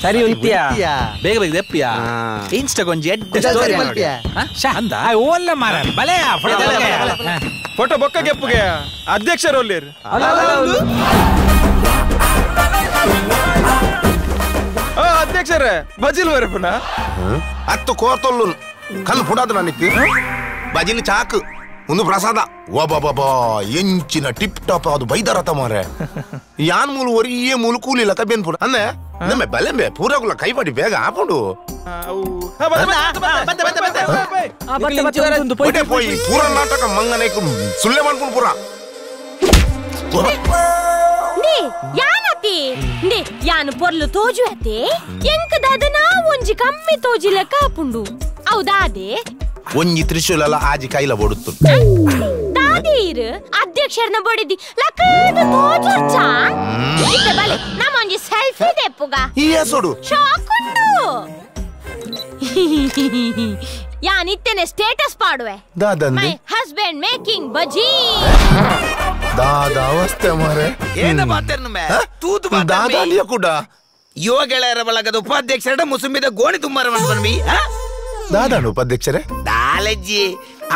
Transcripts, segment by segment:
ಸರಿ ಉಂತಿಯಾ ಬೇಗ ಬೇಗ ದೆಪ್ಪಿಯಾ ಇನ್ಸ್ಟಾ ಗೊಂಜಿ ಎಡ್ಡೆ ಸ್ಟೋರಿ ಅಂದ ಓಲ್ಲ ಮಾರ ಬಲೆ ಫೋಟೋ ಬೊಕ್ಕ ಗೆಪ್ಪುಗೆ ಅಧ್ಯಕ್ಷರು ಒಲ್ಲೇರು ಅಧ್ಯಕ್ಷರೇ ಬಜಿಲ್ ವರಪುನ ಅತ್ತು ಕೋರ್ತೊಲ್ಲು ಕಲ್ಲು ಪುಡಾದ ನನಕ್ಕೆ ಬಜಿಲ್ ಚಾಕು ಒಂದು ಪ್ರಸಾದ ಒಬ್ಬೊಬ್ಬ ಎಂಚಿನ ಟಿಪ್ ಟಾಪ್ ಅದು ಬೈದಾರತ ಮಾರೆ ಯಾನ್ ಮೂಲು ಒರಿಯೇ ಮೂಲು ಕೂಲಿಲ್ಲ ಕಬ್ಬೇನ್ ಪುಡ ಅಂದೆ ನಮ್ಮ ಬಲೆಂಬೆ ಪೂರಗುಲ ಕೈಪಾಡಿ ಬೇಗ ಹಾಕೊಂಡು ಪೋಯಿ ಪೂರ ನಾಟಕ ಮಂಗನೆ ಸುಳ್ಳೆ ಮಾಡ್ಕೊಂಡು ಪೂರ ಯಾನತಿ ಯಾನು ಪೊರ್ಲು ತೋಜುವತೆ ಎಂಕದಾದನ ಒಂಜಿ ಕಮ್ಮಿ ತೋಜಿಲ ಕಾಪುಂಡು ಹೌದಾದೆ ಒಂಜಿ ತ್ರಿಶೂಲಲ ಆಜಿ ಕೈಲ ಬೊಡುತ್ತು ದಾದೀರ್ ಅಧ್ಯಕ್ಷರನ ಬೊಡಿದಿ ಲಕ್ಕದ ತೋಜುರ್ಚ ಇತ್ತೆ ಬಲೆ ನಮ್ಮೊಂಜಿ ಸೆಲ್ಫಿ ದೆಪ್ಪುಗ ಈ ಸೊಡು ಶಾಕುಂಡು ಯಾನ್ ಇತ್ತೆನೆ status ಪಾಡುವೆ ದಾದಂದಿ my husband making bajji ದಾದಾ ಅವಸ್ಥೆ ಮಾರೆ ಏನ ಬಾತೆರ್ನು ಮೇ ತೂತು ಬಾತೆ ದಾದಾಲಿಯ ಕೂಡ ಯುವ ಗೆಳೆಯರ ಬಳಗದ ಉಪಾಧ್ಯಕ್ಷರ ಮುಸುಂಬಿದ ಗೋಣಿ ತುಂಬಾರ ಬನ್ವಿ ದಾದಾನು ಉಪಾಧ್ಯಕ್ಷರೇ ದಾಲಜ್ಜಿ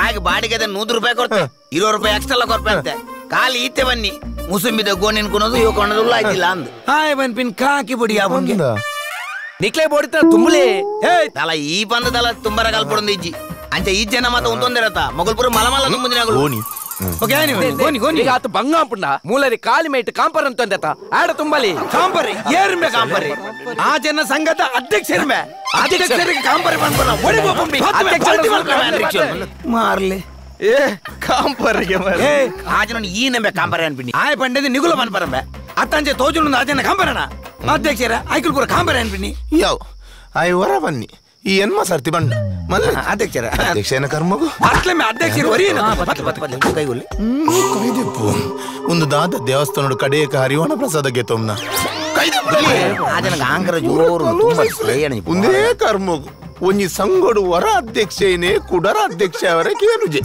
ಆಗ ಬಾಡಿಗೆದ 100 ರೂಪಾಯಿ ಕೊಡ್ತೆ 20 ರೂಪಾಯಿ ಎಕ್ಸ್ಟ್ರಾ ಕೊರ್ಪೆ ಅಂತೆ ಖಾಲಿ ಈತೆ ಬನ್ನಿ ಮುಸುಂಬಿದ ಗೋಣಿ ಅನ್ಕೊಳೋದು ಇವ ಕೊಣದಲ್ಲ ಆಯ್ತಿಲ್ಲ ಅಂದ್ ಹಾಯ್ ಬನ್ಪಿನ್ ಕಾಕಿ ಬುಡಿ ಅವನ್ಗೆ ನಿಕ್ಲೆ ಬೋಡಿತ ತುಂಬಲಿ ತಲ ಈ ಬಂದ ತಲ ತುಂಬರ ಕಲ್ಪಡೊಂದು ಇಜ್ಜಿ ಅಂಚೆ ಈ ಜನ ಮಾತ ಉಂತೊಂದಿರತ್ತ ಮೊಗಲ್ಪುರ ಮಲಮಲ ತುಂಬುದಿನಗಳು ಗೋಣಿ ಆತ ಬಂಗಾಂಪುಂಡ ಮೂಲರಿ ಕಾಲಿ ಮೇಟ್ ಕಾಂಪರ್ ಅಂತಂದತ ಆಡ ತುಂಬಲಿ ಕಾಂಪರಿ ಏರ್ಮೆ ಕಾಂಪರಿ ಆ ಜನ ಸಂಘದ ಅಧ್ಯಕ್ಷರ್ಮೆ ಅಧ್ಯಕ್ಷರಿಗೆ ಕಾಂಪರಿ ಬಂದ್ಬಲ್ಲ ಒಡಿ ಬೋಪಂಬಿ ಮಾರ್ಲಿ ಏ ಕಾಂಪರಿಗೆ ಏ ಆ ಜನ ಈ ನಂಬೆ ಕಾಂಪರಿ ಅನ್ಪಿನಿ ಆಯ್ ಪಂಡದ ನಿಗುಲ ಬನ್ಪರಂಬೆ ಅತ್ತಂಜೆ ತೋಜುನು ಆ ಜನ ಕಾಂಪರಣ ಅಧ್ಯಕ್ಷರ ಐಕುಲ್ ಪೂರ ಕಾಂಪರಿ ಅನ್ಪಿನಿ ಯಾವ ಆಯ್ ಹೊರ ಬನ್ನಿ ಈ ಎನ್ಮ ಸರ್ತಿ ಬಂಡ ಮಲ್ಲ ಅಧ್ಯಕ್ಷರ ಅಧ್ಯಕ್ಷನ ಕರ್ಮಗು ಅಟ್ಲಮೆ ಅಧ್ಯಕ್ಷರು ಒರಿಯನ ಪತ್ಲ ಪತ್ಲ ಪತ್ಲ ಕೈಗೊಳ್ಳಿ ಕೈದೆಪ್ಪು ಒಂದು ದಾದ ದೇವಸ್ಥಾನದ ಕಡೆಯಕ ಹರಿವಣ ಪ್ರಸಾದಕ್ಕೆ ತೊಮ್ನ ಆ ಜನ ಆಂಕರ ಜೋರು ತುಂಬಾ ಒಂದೇ ಕರ್ಮಗು ಒಂಜಿ ಸಂಗಡು ವರ ಅಧ್ಯಕ್ಷೇನೆ ಕುಡರ ಅಧ್ಯಕ್ಷ ಅವರೇ ಕೇನುಜೆ.